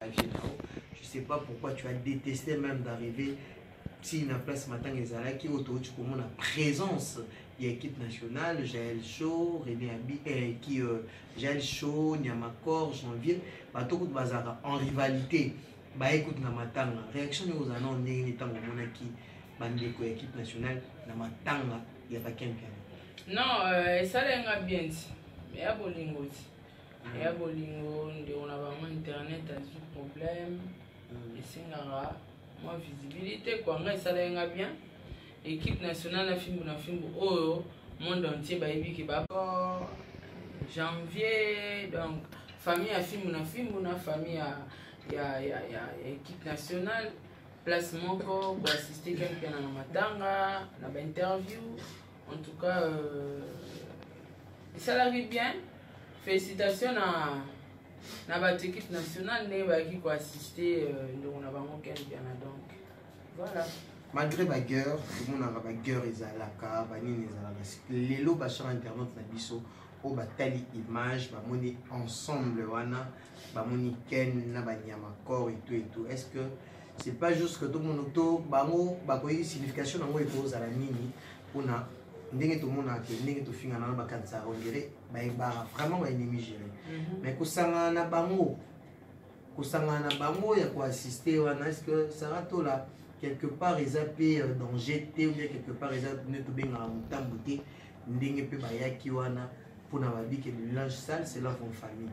Vie na yo, je sais pas pourquoi tu as détesté même d'arriver ti na place matanga ezalaki, oyo touti komona présence ya équipe nationale, Jael Show, René Abi, qui Jael Show, Nyamakor, Janvier, bato kutu bazalaka en rivalité, baye kutu na matanga. Réaction nini ozala nao ndenge nini ntango omonaki bandeko ya équipe nationale na matanga ya baken Mpiana? Non, esalenga bien ti, ya bolingo ti, ya bolingo. Ndeko na bango internet azwi problème, esengaka mwa visibilité kwa ngai, esalenga bien. Équipe nationale na fimbu na fimbu oyo monde entier bayebi ke ba Janvier, donc famille ya fimbu na fimbu na famille ya équipe nationale, place moko koassiste Ken Mpiana na matanga, na bainterview. En tout cas, esalaki bien. Félicitation na bato équipe nationale ndenge bayaki koassiste ndeko na bango Ken Mpiana. Donc voilà. Malgré baguerre, tomonaka baguerre ezalaka, banini ezalaka, lelo bachers internaute na biso oyo batali image, bamoni ensemble wana, bamoni Ken na banyama corps et tout et tout, est ce que c'est pas juste que tomona to bango bakoyi signification nango ekozala nini mpona ndenge tomonaka ke ndenge tofingana na bakanisaka, on dirait bayebaka vraiment baennemi géré, mais kosangana na bango, kosangana na bango ya koassiste wana, est ce que Sara Tola quelque part eza mpe danger te, ou bien quelque part eza nde tobengaka motambo te, ndenge mpe bayaki wana mpona babike, le linge sale se lave en famille?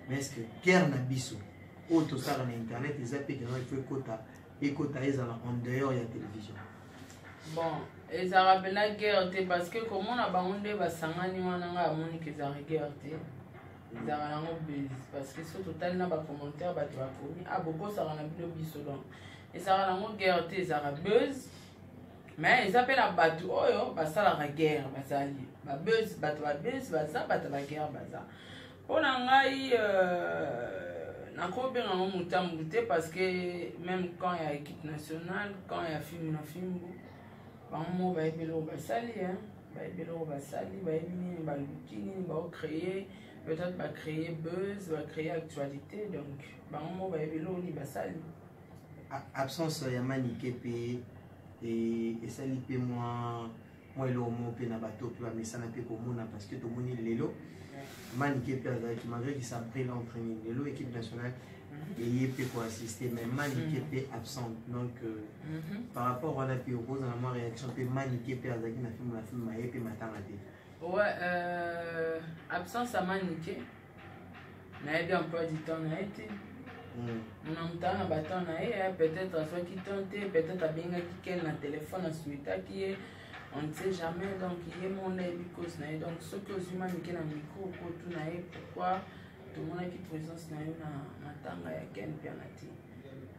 Mais est ce que guerre na biso oyo tosalaka na internet eza mpe kena il faut ekota ezala en dehors ya télévision? Bon, ezalaka mpena guerre te, parce que komona bango nde basangani wana, ngai amoniki ezalaka guerre te, ezalaka yango base, parce que so totali na bacommentaire, bato bakomi: "Ah, bokosaka na bino biso." Donc ezalaka nango guerre te, ezalaka buzz. Mais eza mpe na bato oyo basalaka guerre, bazali babuzz, bato babuzz baza, bato baguerre baza. Mpo na ngai, nakobenga yango motambu te, parce que même quand ya équipe nationale, quand ya fimbu na fimbu, bango moko bayebi eloko basali, bayebi eloko basali, bayebi nini baluki, nini baocréer. Peut-être bacréer buzz, bacréer actualité. Donc bango moko bayebi eloko nini basali. Absence ya Manike mpe esali mpe mwa eloko moko mpe na bato mpe bamesana mpe komona, parce que tomoni lelo Manike mpe azalaki, malgré que ça brille entre nini, lelo équipe nationale eye mpe koassiste, mais Manike mpe absente. Donc par rapport wana mpe okozala mwa réaction mpe, Manike mpe azalaki na filme, na filme aye mpe matanga te. Ouais, absence ya Manike, nayebi emploi du temps na ye te. Mona moto aza na batemps na ye, peut-être azwaki temps te, peut-être abengaki Ken na telefone, asouhaitaki ye, on ne sait jamais. Donc ye moko nde ayebi cause na ye. Donc soki ozwi Manike na micro, okotuna ye pourquoi tomonaki présence na yo na matanga ya Ken Mpiana te.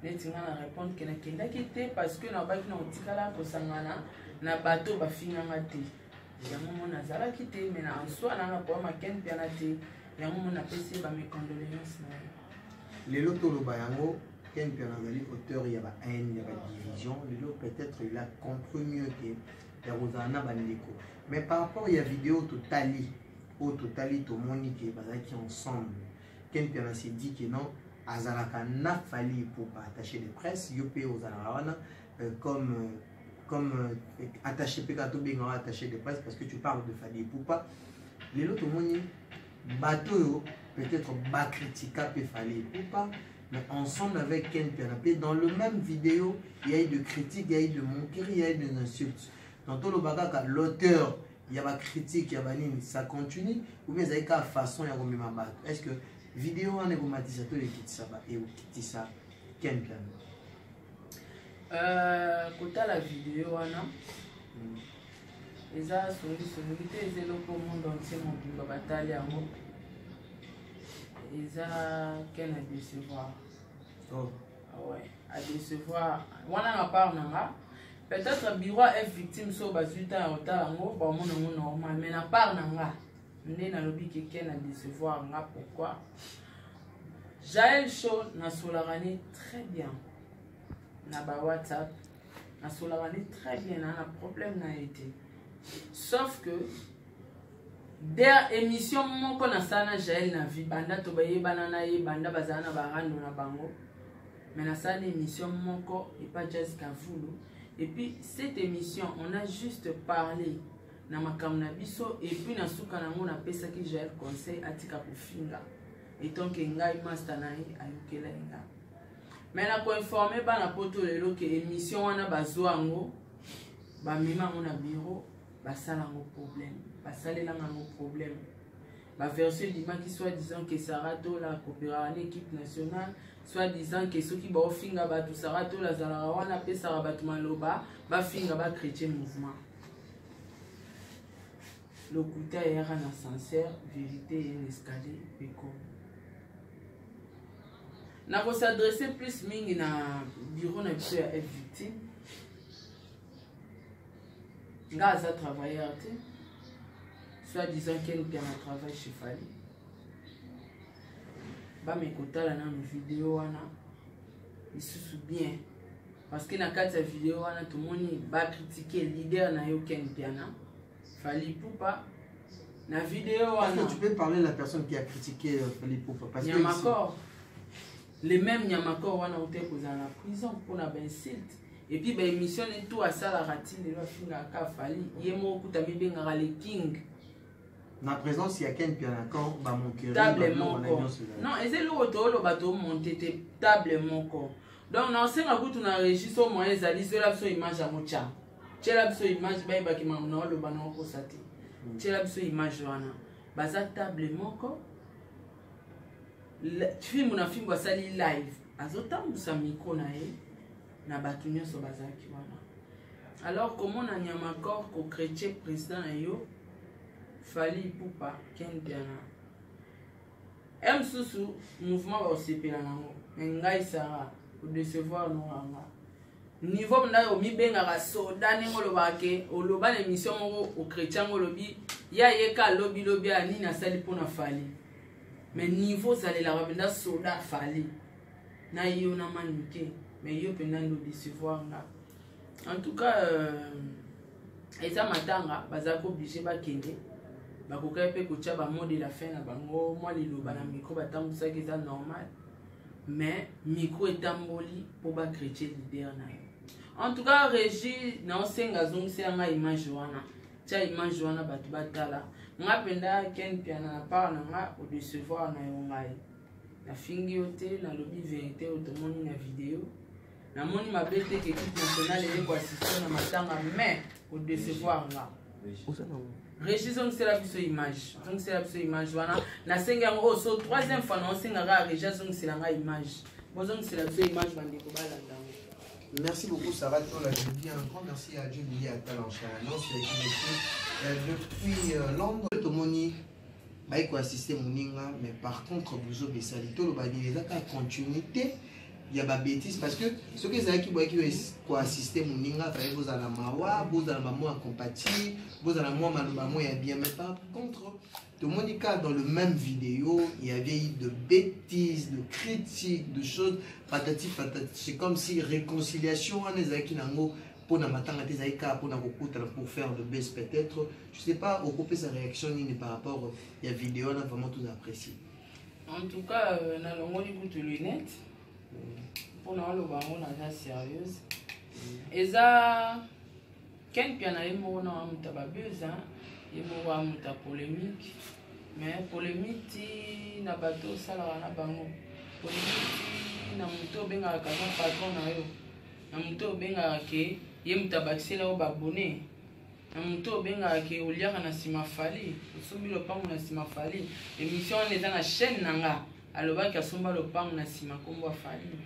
Neti nga na répondre ke nakendaki te parce que nabaki na kotikala kosangana na bato bafinganga te, yango mo nazalaki te. Mais na en soi nanga problème ya Ken Mpiana te, yango mo napesi ye bames condoléances na ye. Lelo toloba yango, Ken Mpiana azali auteur ya bahaine, ya badivision. Lelo peut-être il a compris mieux ke ya kozala na bandeko. Mais par rapport ya video totali, oyo totali, tomoni ke bazalaki ensemble. Ken Mpiana s'est dit que non, azalaka na Fally pour attaché de presse, yo mpe ozalaka wana comme attaché mpe kaka, tobengaka attaché de presse parce que tu parles de Fally Ipupa. Lelo tomoni bato oyo peut-être bakritika mpe Fally Ipupa, mais ensemble avec Ken Mpiana mpe dans le même vidéo, il y a eu de critiques, il y a eu de moqueries, il y a eu des insultes. Donc toloba kaka l'auteur ya bacritique ya banini, ça continue, ou bien ezali kaka façon ya komema bato? Est ce que vidéo wana ekomatisa to ekitisa, ekokitisa Ken Mpiana? Kotala video wana, eza songisongi te, eza eloko monde entier mobimba batali yango. Eza Ken a décevoir. Oh. Ouais, a décevoir wana na part na nga. Peut-être bureau F victime so bazwi temps ya kotala yango, bamona yango normal. Mais na part na nga nde nalobi ke Ken a décevoir nga. Pourquoi? Jael Show, nasolaka ne très bien na ba WhatsApp, nasolaka ne très bien, na problème na ye te, sauf que der émission moko nasala na Jael na vie, banda to bayebana na ye, banda bazala na barando na bango. Mais nasali émission moko epa Jazz Kavulu, et puis cette émission, on a juste parlé na makambo na biso, et puis na suka nango napesaki Jael conseil atika kofinga, etant que ngai master na ye ayokela ye nga. Mais na koinforme bana poto lelo ke émission wana bazwa yango, bamema yango na bureau, basala yango problème, basalelanga yango problème. Baversion ebimaki soit disant que Sarah Tola akopéraka na équipe nationale, soit disant que soki baofinga bato, Sarah Tola azalaka wana, apesaka bato maloba bafinga, bachrétien mouvement. Lokuta eyaka na sincère, vérité eye na escalier. Mpe nakos'adresse plus mingi na bureau na biso ya F Victime. Nga aza travailleur te, soit disant Ken Mpiana travaille chez Fally. Bame kotala nano video wana lisusu bien, parce que na kati ya video wana tomoni bacritique leader na yo Ken Mpiana, Fally Ipupa, na video wana. Tu peux parler de la personne qui a critiqué Fally Ipupa? Parce que Nyamakor, le même Nyamakor wana ote kozala na prison mpona bainsulte, et puis baémission ne tout asalaka ti lelo, afingaka Fally. Ye moko kuta mibengaka le king. Na présence ya Ken Mpiana, quand bamoquerie table moko, non, eza eloko tooloba, tomonte te, table moko. Donc naosenga kutu na régie, so moyen ezali, zwela biso image yango, tya, tiela biso image, bayebaki makambo na oloba na okosa te. Tiela biso image wana, baza table moko, fimbu na fimbu, asali live, azotambusa micro na ye na bato nyonso bazalaki wana. Alors komona Nyamakor kochrétien président na yo Fally Ipupa, Ken Mpiana, e mosusu mouvement baosepela nango, me ngai Sara odécevoir nokanga niveau nda omibengaka soda. Ndenge olobaka ke oloba na émission moko, ochrétien ngo, olobi ye ayeka alobilobi ya nini asali mpona Fally, mais niveau ozalelaka mpenza soda Fally na yo na Manike, mais yo mpenza nde odécevoir nga. En tout cas, eza matanga, bazalaki obligé bakende, bakokaki mpe kotia bamot de la fin na bango, mwa liloba na micro batambusaki, eza normal. Mais micro etamboli mpo bachrétien leader na yo. En tout cas, régie, naosenga azongisela ngai image wana, tia image wana bato batala. Nga mpenza Ken Mpiana, na part na nga, odécevoir na yo. Ngai nafingi yo te, nalobi vérité oyo tomoni na video. Namoni mabe te ke équipe nationale eye koassiste na matanga, mais odécevoir nga. Régie, zongisela biso image, zongisela biso image wana. Nasengi yango oyo so troisième fois, naosengaka régie azongisela ngai image. Bozongisela biso image, bandeko balanda yango. Merci beaucoup Sarah Tola. Je dis un grand merci à Julie Attal en qui était depuis Londres. Tomoni bayi koassiste moninga, mais par contre bozo besali toloba nini? Eza kaka continuité ya babêtise, parce que soki ezalaki boyaki koassiste moninga, fallait bozala na mawa, bozala na bamwa ya compatir, bozala na mwa maloba mwa ya bien. Mais par contre tomoni kaka dans le même vidéo, il y avait eu de bêtises, de critiques, de choses patati patati. C'est comme si réconciliation wana ezalaki nango mpona matanga te, ezalaki kaka mpona kokutana pour faire le buzz peut-être, je sais pas. Okopesa réaction nini par rapport ya vidéo wana? Vraiment tout apprécié. En tout cas, nalongoli kutu lunette mpona oloba yango, naza sérieuse. Eza Ken Mpiana ye moko na amuta babuzz, ye moko amuta polémique, mais polémique ti na bato osalaka na bango, polémique ti na moto obengaka kaza patron na yo, na moto obengaka ke ye moto abakisela yo babone, na moto obengaka ke oliaka na nsima Fally, osombi lopango na nsima Fally. Émission wana eza na chaîne na nga, alobaki asomba lopango na nsima nkombo ya Fally.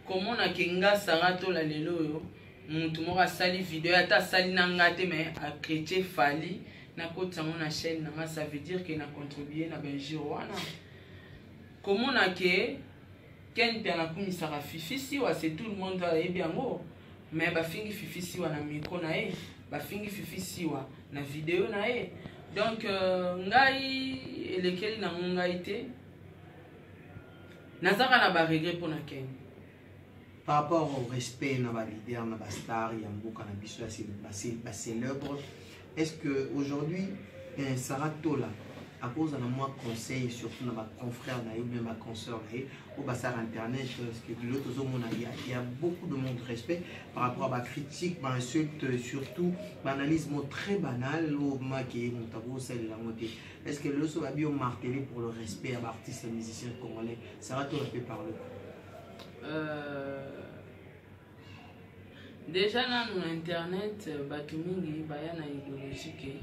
Komona ke nga Sara Tola lelo oyo motu moko asali video, ata asali na nga te, mais achrétien Fally, nakotisa yango na chaîne na nga, ça veut dire ke na contribue na bainjure wana. Komona ke Ken mpe anakumisaka Fifi Siwa, c'est tout le monde ayebi yango, mais bafingi Fifi Siwa na micro na ye, bafingi Fifi Siwa na video na ye. Donc ngai elekeli nango ngai te, nazaka na baregret mpona Ken. Par rapport au respect na baleader, na bastar ya mboka na biso ya bacélèbre, est ce que aujourd'hui Sarah Tola Akozala mwa conseil surtout na baconfrère na ye ou bien baconsoeur na ye oyo basala internet, parce que lelo tozomona ya beaucoup de manque de respect par rapport à bacritique, bainsulte, surtout baanalyse mo très banale oyo make moto akosalela yango te. Est ce que lelo so babi omartele pour le respect ya baartiste ya musicien congolais, Sara Tola peut parler? Déjà nanu na internet bato mingi baya na idéologie ke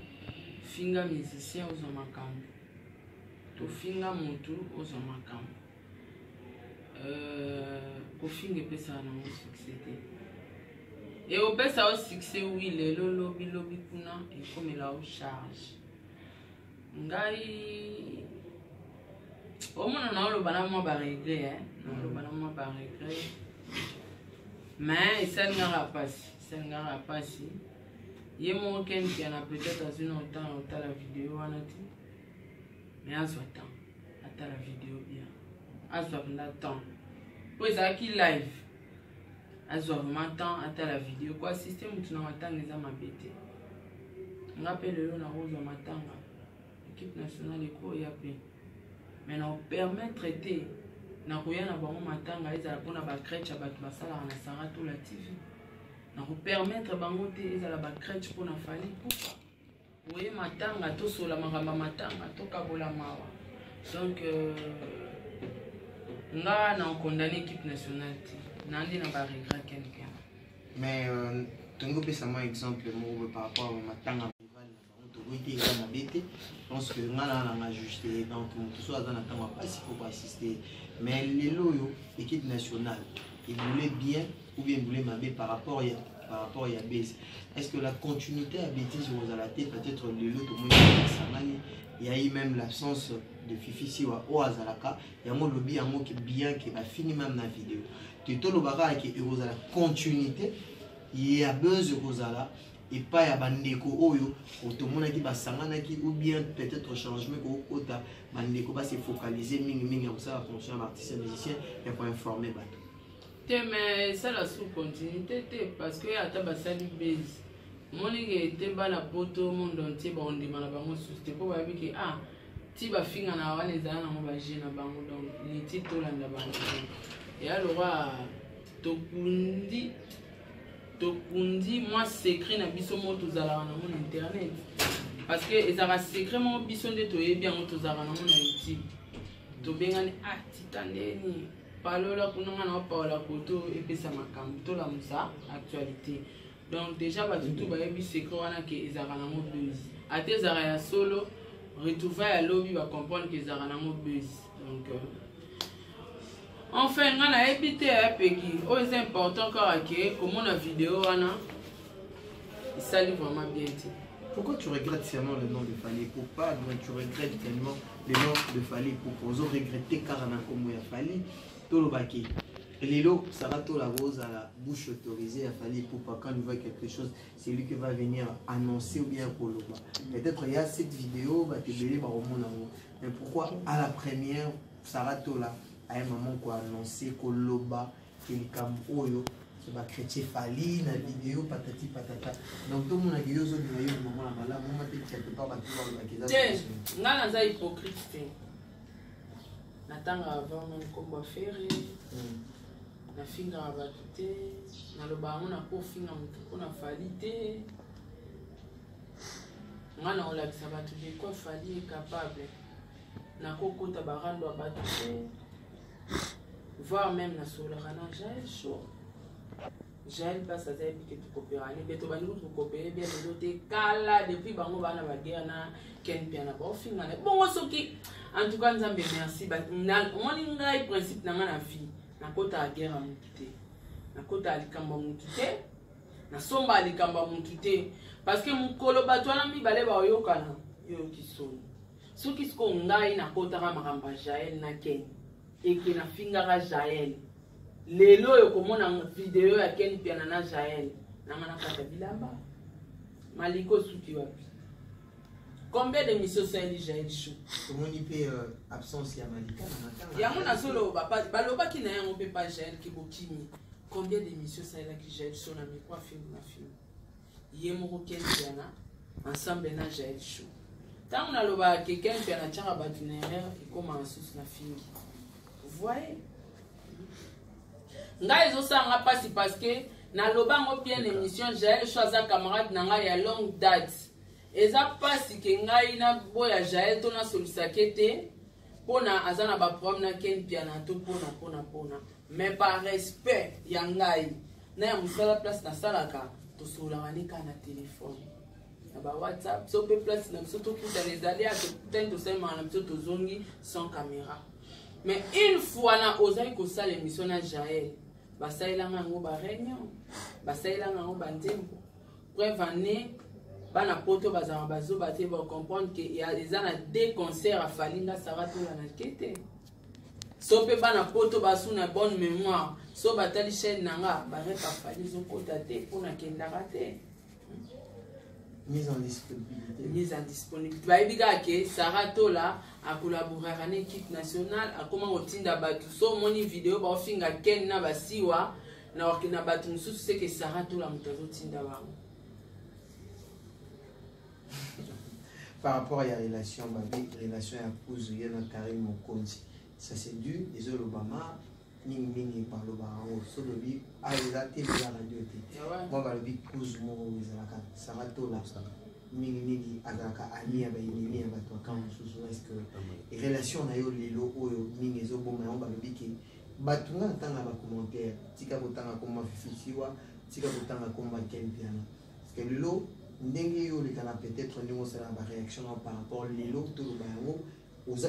finga musicien ozwa makambo, tofinga motu ozwa makambo. Kofinga epesaka nango succès te. Ekopesa yo succès wi lelo, lobi lobi kuna ekomela yo charge. Ngai omona naoloba na mwa baregret, naoloba na mwa baregret, mais esalingaka mpasi, esalingaka mpasi. Ye moko Ken Piana peut-être azwi na temps ya kotala video wana te, mais azwa temps atala video bien, azwa mpenza temps mpo ezalaki live. Azwa vraiment temps atala video. Koassiste motu na matanga eza mabe te. Nga mpe lelo nakozwa matanga, équipe nationale ekoya mpe, mais na kopermettre te nakoya na bango matanga ezala mpona bacrèche ya bato basalaka na Sara Tola TV. Nakopermettre bango te ezala bacrèche mpona Fally Ipupa. Oye matanga, tosola makambo ya matanga, tokabola mawa. Donc nga na okondamne équipe nationale te, nandi na baregret Ken Piana. Mais tongi opesa mwa exemple moko par rapport à matanga rival na bango. Tokoki te, eza mabe te. Pense que nga na nanga juge te. Donc moto so aza na ntango ya mpasi, faut koassiste. Mais lelo oyo équipe nationale eboule bien ou bien eboule mabe par rapport ya base, est ce que la continuité ya bêtise kozala te? Peut-être lelo tomoni basangani, ya eu même l'absence de Fifi Siwa oyo azalaka yango lobi yango ke bien ke bafini même na vidéo te. Tolobaka ke ekozala continuité ya buzz, ekozala epai ya bandeko oyo tomonaki basanganaki, ou bien peut-être changement kokota, bandeko base focaliser mingimingi ya kosala fonction ya baartiste ya musicien ya koinforme bato? Te, mais esala sous continuité te, parce que ata basali base, omonike te bana poto, monde entier baondima na bango susu te, mpo bayebi ke ah ti bafinga na wana ezala nango baje na bango. Donc niti tolanda bango te, eya lokwa tokundi mwa secret na biso moko tozalaka nango na internet, parce que ezalaka secret moko biso nde toyebi yango, tozalaka nango na YouTube. Tobengani ah tika ndeni palola kuna, nga na opaola koto epesa makambo, tolamusa actualité. Donc déjà bato tu bayebi secret wana ke ezalaka nango buzz. Ata ezalaka ya solo, retrouvaille ya lobi, bacomprendre ke ezalaka nango buzz. Donc enfin nga nayebi te ya peki oyo eza important kaka ke komona video wana esali vraiment bien te. Pourquoi tu regrettes seulement le nom de Fally Ipupa? Donc tu regrettes tellement le nom de Fally Ipupa. Ozo regretter car na kombo ya Fally. Tolobaki. Lelo, Sarah Tola Rose à la bouche autorisée à Fally Ipupa. Quand il voit quelque chose, c'est lui qui va venir annoncer ou bien koloba. Peut-être il y a cette vidéo, bah, bah, au monde. Mais pourquoi à la première, Sarah Tola, à un moment quoi annoncer, koloba, que likambo oyo bachrétien Fally na vidéo patati patata? Donc tomonaki yo ozobima yo mama na malamu ma te, quelque part bato balobaki eza te. Nga naza hypocrite te. Natangaka vraiment nkombo ya Ferre, nafingaka bato te, naloba yango, nakofinga motu mpona Fally te. Nga na kolakisa bato de quoi Fally est capable. Nakokota barando ya bato te, voire même nasololaka na Jael Show. Jael mpasi aza yebi ke tokopera ne be, tobandi kutu kokopere bien lelo te, kala depuis bango bana baguerre na Ken Piana, baofingana bongo. Soki en tout cas Nzambe merci, omoni ngai principe na ngai na vie, nakotaka guerre ya motu te, nakotaka likambo ya motu te, nasombaka likambo ya motu te, parce que mokolo bato wana mibale baoyokana, yoyoki soni. Soki sikoyo ngai nakotaka makambo ya Jael na Ken, eke nafingaka Jael, lelo oyo komona video ya Ken Piana na Jael nanga nakata bilamba maliko suki wapi? Combien d'émissions osaleli Jael Show? Tomoni mpe absence ya Malika na matanga. Yango nazoloba, balobaki na yango mpe pa Jael ke bokimi. Combien d'émissions osalelaki Jael Show na micro, afilme na film ye moko Ken Piana ensemble na Jael Show? Ntango nalobaka ke Ken Mpiana atiaka bato na erreur, ekomaka susu na fingi. Voyez? Ngai ezosala nga mpasi parce que naloba yango bien émission, Jael Show aza camarade na ngai ya longue date. Eza mpasi ke ngai naboya Jael to nasolisake te mpona aza na baproblème na Ken Mpiana to mpona mpona mpona. Mais par respect ya ngai na ya mosala place nasalaka, tosololaka ne kaka na telefone na ba WhatsApp, so mpe place na biso tokutana ezali ya tokutani, tosalemaka na biso, tozongi sans caméra. Mais une fois na ozali kosala émission na Jael, basalelanga yango ba réunion, basalelanga yango banzembo. Preuve année bana poto bazalaka bazoba te, bacomprendre ke eza na deux concert afali nga Sara Tola na ke te. So mpe bana poto basu na bonne mémoire, so batali chaîne na nga, barep afali ezokota te mpo nakendaka te. Mise en disponibilité. Mise en disponibilité. Bayebi kaka ke Sara Tola akolaboraka na équipe nationale, akoma kotinda bato. So omoni video baofinga Ken na basiwa na na bato mosusu, seke Sara Tola moto azotinda bango. Par rapport à la relation, babi relation ya kuzu ye na Karine Mokonzi, ça c'est dû ezolobama mingimingi, balobaka yango. So lobi awa eza te, eza radio te. Mwa balobi kuzu moko ezalaka Sara Tola mingimingi azalaka ami ya baennemi ya bato ya camp mosusu. Est ce que relation na yo lelo oyo mingi ezoboma yango? Balobi ke bato nga natanga bacommentaire, tika kotanga komba Fifi Siwa, tika kotanga komba Ken Piana, parce que lelo ndenge yo olekana, peut-être ndenge osalaka baréaction na par rapport lelo toloba yango,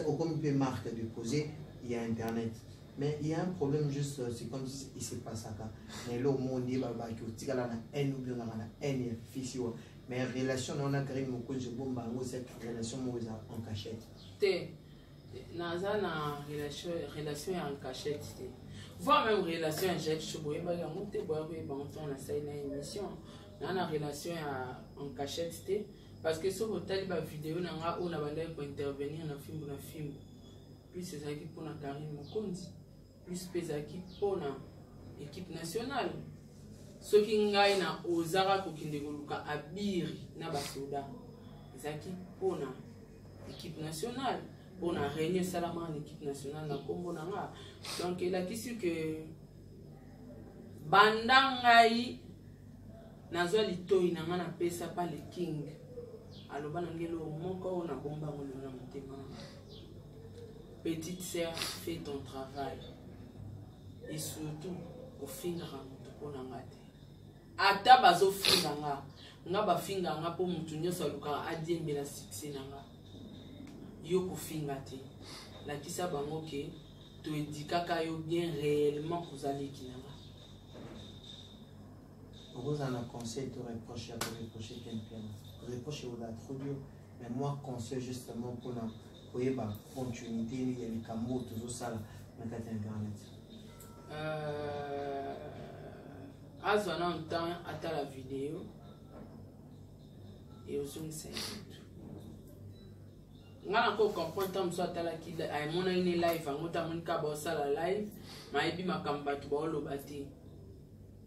okomi mpe marque déposée ya internet. Mais il y a un problème juste, c'est comme si il se passaka na eloko moko nde balobaki otikala na haine ou bien ozalaka na haine ya Fifi Siwa, mais relation na wana Karine Mokonzi obomba yango, cette relation moko eza en cachette. Te, naza na relation ya en cachette te, voire même relation ya Jacques Show boyebaki yango te, boya koyeba yango ntango nasali na émission. Naa na relation ya en cachette te, parce que soki otali bavideo na nga oyo nabandaki kointervenir na fimbu na fimbu, plus ezalaki mpona Karine Mokonzi, plus mpe ezalaki mpona équipe nationale. Soki ngai na ozaka kokende koluka abiri na basoda, ezalaki mpona équipe nationale, mpona réunion esalamaka na équipe nationale na nkombo na nga. Donc elakisi ke banda ngai nazwa litoi na nga napesa pa le king, aloba na ngai eloko moko oyo nabomba yango lelo na motema na nga: "Petite sœur, fais ton travail et surtout ofingaka moto mpo na nga te." Ata bazofinga nga, nga bafinga nga mpo motu nyonso alukaka adiembela succès na nga. Yo kofinga te, lakisa bango ke toedikaka yo bien réellement, koza leki na nga. Okozala na conseil to reproche ya koreproche Ken Piana? Reproche ekozala trop dur, mais moi conseil justement mpona koyeba continuité ya likambo oyo tozosala na kati ya internet. Azwa na temps atala video eozongisa ye motu. Nga na ko comprendre ntango mosusu atalaki, amonaki ne live yango te, amoni kaka baosala live, mayebi makambo bato baoloba te.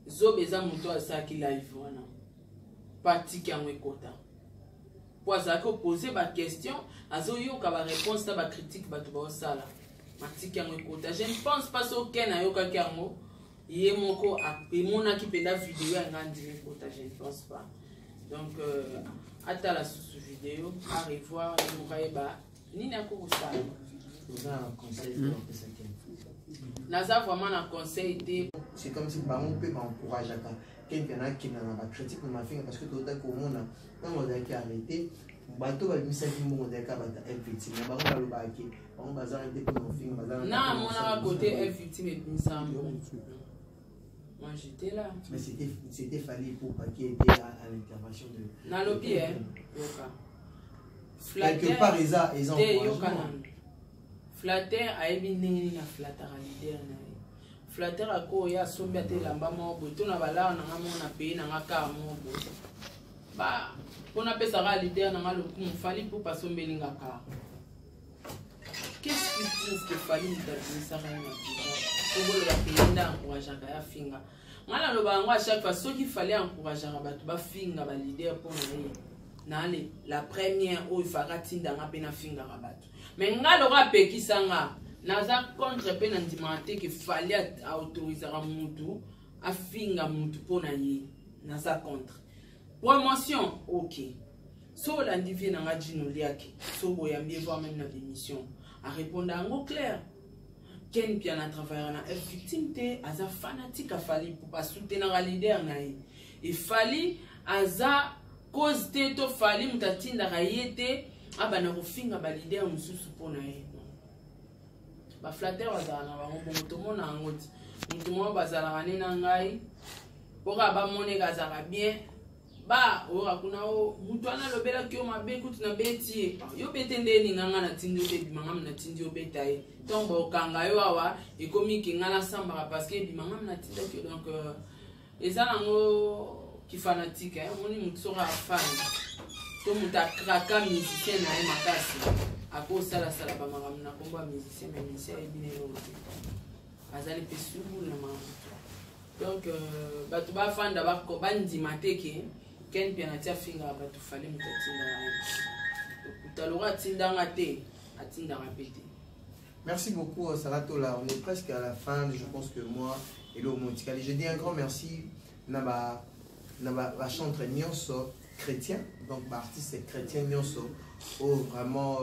Zoba eza moto asalaki live wana mpo atiki yango ekota, mpo azalaki opose baquestion, azoyoka baréponse na bacritique bato baosala, matiki yango ekota. Je ne pense pas soki Ken ayokaki yango ye moko, emonaki mpenza video ya nga ndimi ekota, je ne pense pas. Donc atala susu video, à revoir, ye moko ayeba nini akokosala. Oza na conseil to opesa Ken? Naza vraiment na conseil te. C'est comme si bango mpe baencourageaka Ken mpe anakenda na bacritique na mafinga, parce que tozalaki komona ntango azalaki arrêté, bato babimisaki mbongo ezalaki kaka bato ya victime na bango, balobaka ke bango bazanga te mpona kofinga, baza Na amonaka côté F victime ebimisaka mbongo, moi j'étais là. Mais c'était Fally Ipupa qui était à l'intervention de Nalobi e yoka. Quelque part eza te, yoka nanu. Flatter ayebi ndenge nini aflataka leader na ye. Flatter akoya asombi ata elamba moko boye to na balara na nga moko na pays na nga kar moko boye ba mpo napesaka leader na nga lokumu. Fally Ipupa asombeli nga kar, qu'est-ce qui prouve que Fally moto abimisaka ye na prison? Po boloba pays nde encourageaka ya finga. Nga naloba yango à chaque fois, soki Fally encourageaka bato bafinga baleader mpo na ye. Na le la première oyo efaka atinda nga mpe nafingaka bato, mais nga loko apekisa nga, naza contre mpe nandimaka te ke Fally autorisaka mutu afinga mutu mpo na ye. Naza contre promotion. Ok, so olandi vie na nga Jino Liaki, so boyambi ye, voir même na bémission, arépondre yango clair. Ken Piana travaillera na F Victime te, aza fanatique a Fally po asoutenaka leader na ye. E Fally aza cause te, to Fally moto atindaka ye te abanda kofinga baleader mosusu mpo na ye. Baflatteurs bazalaka na bango bongo, tomona yango ti motu moko bazalaka ne na ngai mpo kaka bamoneka azalaka bien. Ba oyoka kuna o motu wana alobelaki yo mabe, kutu nabeti ye. Yo bete nde eninga nga natindi yo bebima, ngam natindi yo beta ye. Ntongo baokanga yo awa, ekomi ke nga nasambaka parce que ebima ngam natindaki yo. Donc eza nango kifanatique. Omoni motu soki afani to moto akraka musicien na ye makasi, akosalasala bamakambo na nkombo ya musicien, mais musicien ayebi na eloko te, azali mpe subulu na makambo. Donc bato bafanda, bandima te ke Ken Piana ti afingaka bato, Fally moto atindaka ye. Lokuta, loko atindanga te, atindaka mpe te. Merci beaucoup, Sarah Tola. On est presque à la fin. Je pense que moi et le Motikali. Je dis un grand merci na ba na ba, ba chantre nyonso chrétien, donc ba artiste chrétien nyonso oh vraiment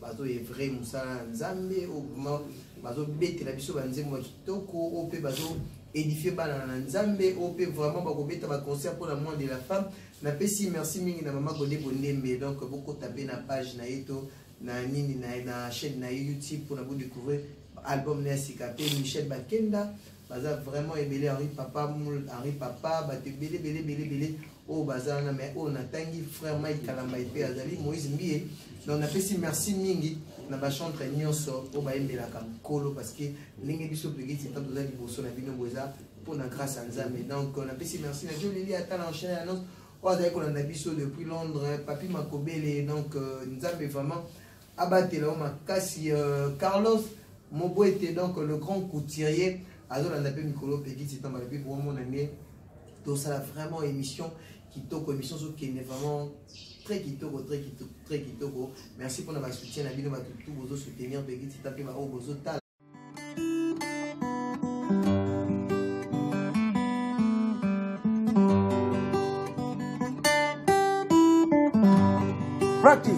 bazo œuvrer musala na Nzambe, oh vraiment bazo betela biso ba nzembo ya kitoko, oh pe bazo édifier bana na Nzambe, oh pe vraiment bakobeta ba concert pour la mois de la femme. Napesi merci mingi na mama Godé Bondembe. Donc beaucoup taper na page na yeto na nini na chaîne na YouTube pour na découvrir album na sika. Pe Michel Bakenda, baza vraiment ebele, Henri Papa Moul, Henri Papa, bato ebele ebele ebele ebele oyo baza wana. Mais oyo natangi, frère Mike Kalamba, epe azali Moïse Mbie. Donc napesi merci mingi na bachantre nyonso oyo bayembelaka Nkolo, parce que ndenge biso pekiti ntango toza liboso na bino boye, eza mpona grâce ya Nzambe. Donc napesi merci na Jolili ata na enchaîne annonce oyo azali kolanda biso depuis Londres, Papi Makobele. Donc Nzambe vraiment abatela yo makasi. Carlos Mobwete, donc le grand couturier, azolanda mpe mikolo pekiti ntango balobi bomona nde tosala vraiment émission kitoko, émission ozokende vraiment très kitoko, très kitoko, très kitoko. Merci mpona basoutien na bino, bato tu bozosoutenir pekiti ta mpe baoyo bozotala. Practice.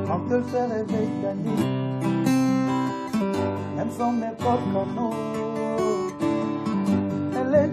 Quand elle se réveille la nuit, même sans mes potes, elle est